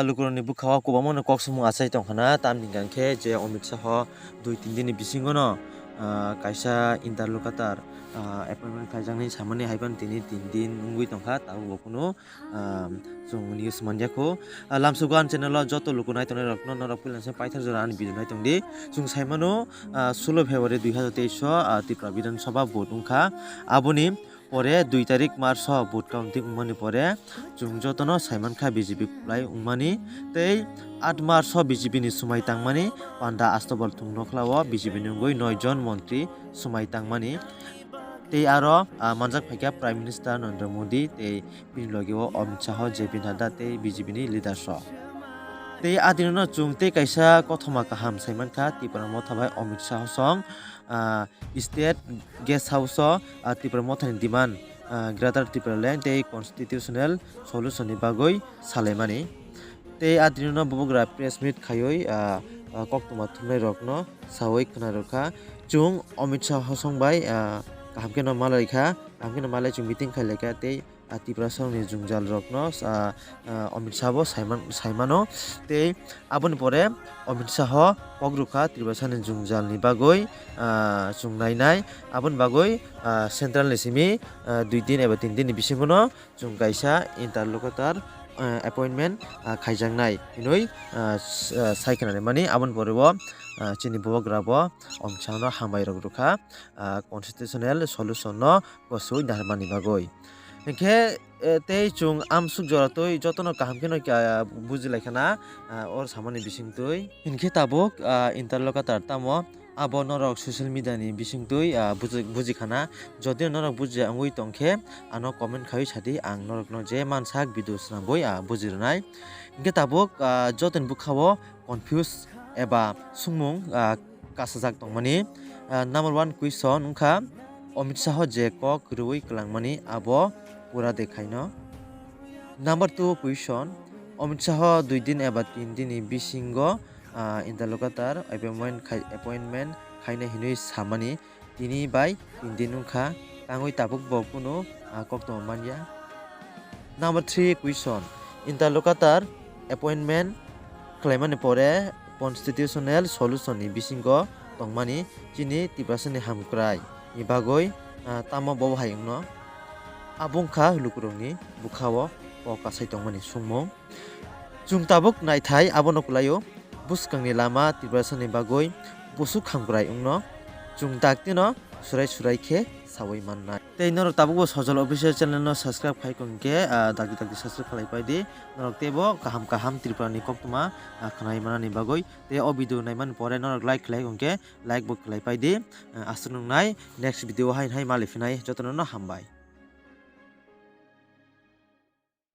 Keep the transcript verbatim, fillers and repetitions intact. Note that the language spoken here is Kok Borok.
Lukurokni bwkhao kwbangmano kok swmung achai tongkhana, tamni hwnkhe je Amit Shah dui tin dinni bisingono, ah, kaisa interlocutor, ah, appointment khaijaknai samani haiphano tini tin din wngwi tongkha, tabukbo kunu, ah, chwng news manjakho. Ah, Lamsukgo ani channel o joto luku naitongnai rokno norok puilangse paithak jora ani video naitongdi. Chwng saimano, ah, sulo February dui hazar teis o, ah, Tripura Bidhan Sabha vote wngkha. Aboni pore dui tarik March o vote counting wngmani pore chwng jotono saimankha B J P kwplai wngmani tei aat March o B J P ni swmai tangmani panda Astobal thung nokhlao B J P ni wngwi noi jon montri swmai tangmani tei aro, ah, manjak phaikha Prime Minister Narendra Modi tei bini logi o Amit Shah, J P Nadda tei B J P ni leaders rok. Tei adinino chwng tei kaisa kothoma kaham saimankha Tipra Motha bai Amit Shah song, ah, State Guest House o, ah, Tipra Mothani demand, ah, Greater Tipraland tei constitutional solution ni bagwi salaimani. Tei adinino bubagra press meet khaiwi, ah, ah, koktwma thumnai rokno sawi khna rwkha. Chwng Amit Shah hosong bai, ah, kaham kheno malaikha, kaham kheno malai chwng meeting khailaikha tei, ah, Tiprasarokni jwngjal rokno, ah, ah, Amit Shah bo saiman-, saimano. Tei aboni pore Amit Shah o kok rwkha Tiprasani jwngjal ni bagwi, ah, chwng nainai. Aboni bagwi, ah, central ni simi, ah, dui din eba tin din ni bisingo no chwng kaisa interlocutor, ah, appointment, ah, khaijaknai hinwi, ah, s-, ah, sai khna mani. Aboni pore bo, ah, chini bubagra bo Amit Shah no hambai rok rwkha, ah, constitutional solution no goswi narwkmani bagwi. Hinkhe, eh, tei chwng amsuk jora twi jotono kaham kheno khe, ah, bujilaikha na, ah, or samani bisingtwi. Hinkhe tabuk, ah, interlocutor tamo abo norok social media ni bisingtwi, ah, buji-, bujikhana. Jodi norok bujiya wngwi tongkhe ano comment khaiwi sadi, ang norokno je mansak video swnamwi, ah, bujirwnai. Hinkhe tabuk, ah, jotoni bwkhao confuse eba swngmung, ah, kasajak tongmani. Ah, number one question wngkha, Amit Shah je kok rwui kwlangmani abo pura de khaino. Number two question, Amit Shah dui din eba tin din ni bisingo, ah, interlocutor appointment khai-, appointment khaina hinwi samani tini bai tin din wngkha, tangwi tabuk bo kunu, ah, koktwma manya. Number three question, interlocutor appointment khlaimani pore constitutional solution ni bisingo tongmani chini Tiprasani hamkrai ni bagwi, ah, tamo bo hai wngno? Abo wngkha lukurokni bwkhao kok kasai tongmani swngmung. Chwng tabuk naithai abono kwlaio, bwskangni lama Tiprasani bagwi busuk hamkrai wngno chwng daktino surai surai khe sawi mannai. Tei norok tabukbo Sojol Official channel no subscribe khai tongkhe, ah, dakti dakti subscribe khlai pai di. Norok teibo kaham kaham Tripura ni koktwma, ah, khnai manani bagwi. Tei o video naimani pore norok like khlai tongkhe like bo khlai pai di. Ah, aswk nungnai next video hai hai mali phinai jotono no hambai.